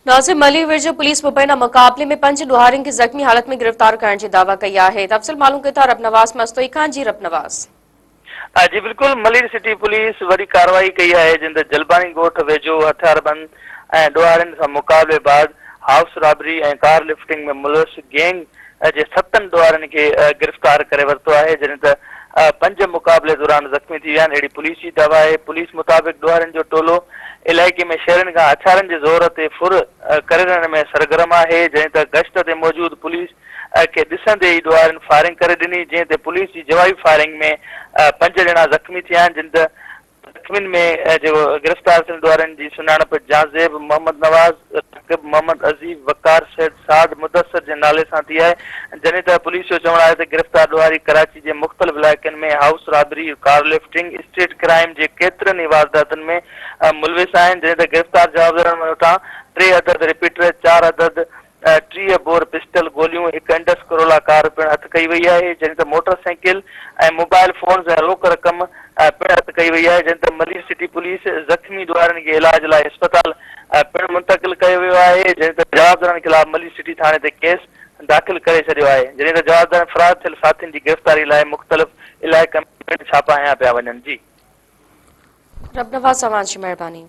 ناظم ملير ويجهو پوليس مبينا مقابلي ۾ پنج ڏوهارين کي زخمي حالت ۾ گرفتار ڪرڻ جي دعويٰ ڪئي آهي. تفصيل معلوم ڪيون ٿا ربنواز مستوئي کان جي ربنواز. جي بلڪل ملير سٽي پوليس وڏي ڪارروائي ڪئي آهي جنهن تي جلباڻي ڳوٺ ويجهو هٿياربند ۽ ڏوهارين سان مقابلي بعد هائوس رابري ۽ ڪار لفٽنگ ۾ ملوث گينگ جي ستن ڏوهارين کي گرفتار ڪري ورتو آهي جڏهن ته پنج مقابلي دوران زخمي ٿي ويا آهن اهڙي پوليس جي دعويٰ آهي پوليس مطابق ڏوهارين جو ٽولو علائقي ۾ شهرين کان هٿيارن جي زور تي ڦر ڪرڻ ۾ سرگرم آهي جڏهن ته گشت تي موجود پوليس کي ڏسندي ئي ڏوهارين فائرنگ ڪري ڏني جنهن تي پوليس جي جوابي فائرنگ ۾ پنج ڄڻا زخمي ٿيا آهن جن ته زخمين ۾ جيڪو گرفتار ٿيل ڏوهارين جي سڃاڻپ جهانزيب، محمد نواز، راقب، محمد عزيز، وقار، سيد سعد، مدثر جي نالي سان ٿي آهي. جڏهن ته پوليس جو چوڻ آهي ته گرفتار ڏوهاري ڪراچي جي مختلف علائقن ۾ house robbery, car lifting, street crime جي ڪيترن ئي وارداتن ۾ ملوث آهن. جڏهن ته گرفتار جوابدارن وٽان ٽي عدد رپيٽر، چار عدد 30 بور پسٽل گوليون، هڪ انڊس ڪرولا ڪار پڻ هٿ ڪئي وئي آهي، جڏهن ته موٽر سائيڪل ۽ موبائل فونز ۽ روڪ رقم پڻ هٿ ڪئي وئي آهي، جڏهن ته ملير سٽي پوليس زخمي ڏوهارين کي علاج لاء اسپتال پڻ منتقل ڪيو ويو آهي، جڏهن ته جوابدارن خلاف ملير سٽي ٿاڻي تي ڪيس داخل ڪري ڇڏيو آهي، جڏهن ته جوابدارن فرار ٿيل ساٿين جي گرفتاري لاء مختلف علائقن ۾ پڻ ڇاپا هنيا پيا وڃن. جي. ربنواز اوهان جي مهرباني.